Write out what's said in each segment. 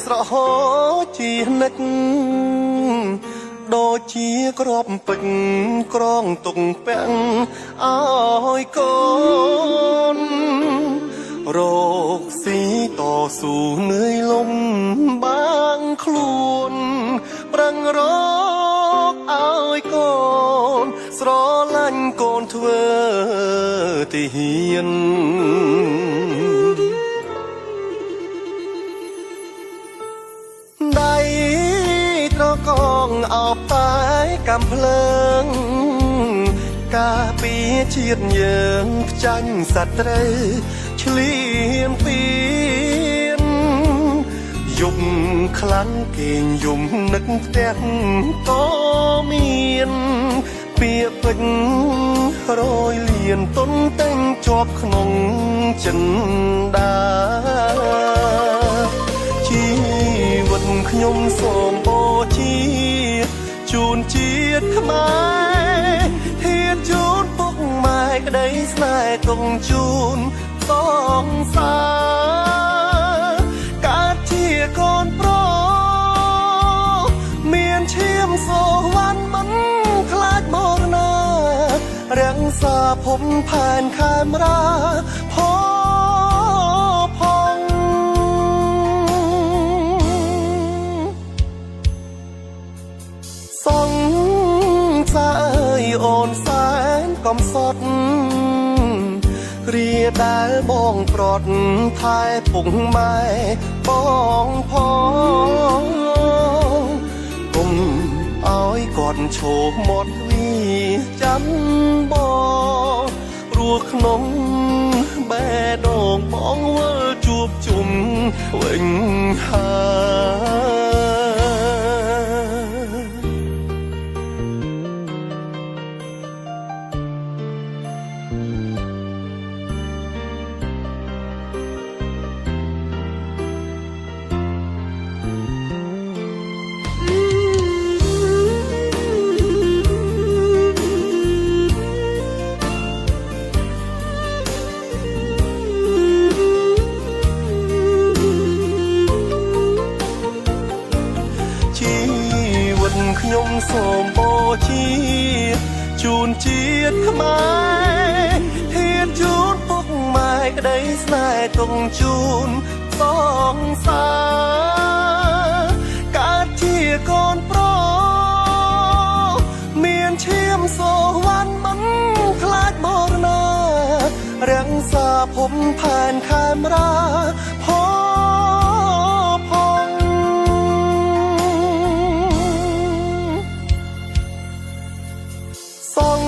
ស្រហជានិចដូចជាក្របពេជ្រក្រងទុកពាំងឲ្យកូនរោគស៊ីតស៊ូនឿយលំបាងខ្លួនប្រឹងរកឲ្យកូនស្រឡាញ់កូនធ្វើទីហ៊ាន ដៃត្រកងអោបតែកំភ្លើងការពីជាតិយើងផ្ចាញ់សត្រូវឆ្លៀនពៀនយំខ្លាំងគេងយំនឹកផ្ទះក៏មានពាក្យពេចន៍រយលៀនទុនតែងជាប់ក្នុងចិនដា ជីវិតខ្ញុំសូមបូជាជូនជាតិខ្មែរធានជូនពុកម៉ែក្តីស្នេហ៍ទុកជូនសងសាកើតជាកូនប្រុសមានឈាមសូវណ្ណមិនខ្លាចមរណារក្សាភពផែនខេមរាផផង សងសាអើយអូនសែនកំសត់រាដែលបងប្រត់ថែពុកម៉ែបងផងគុំឲ្យគាត់ឈោមាត់ទ្វាចាំបងរស់ក្នុងបេះដូងបងវិលជួបជុំវិញហើយ ជីវិតខ្ញុំសូមបូជាជូនជាតិខ្មែរធានជូនពុកម៉ែក្តីស្នេហ៍ទុកជូនសងសាកើតជាកូនប្រុសមានឈាមសូវណ្ណមិនខ្លាចមរណារក្សាភពផែនខេមរាផផង សង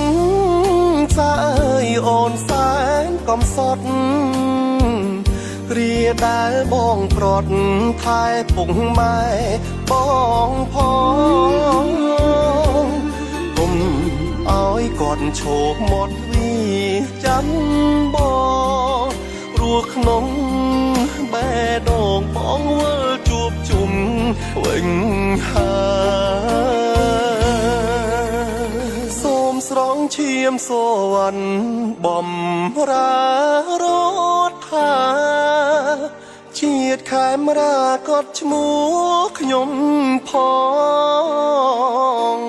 សាអើយអូនសែនកំសត់រាដែលបងប្រត់ថែពុកម៉ែបងផងគុំឲ្យគាត់ឈោមាត់ទ្វាចាំបងរស់ក្នុងបេះដូងបងវិលជួបជុំវិញហើយ សូមស្រង់ឈាមសវណ្ណបំរារដ្ឋាជាតិខេមរាកត់ឈ្មោះខ្ញុំផង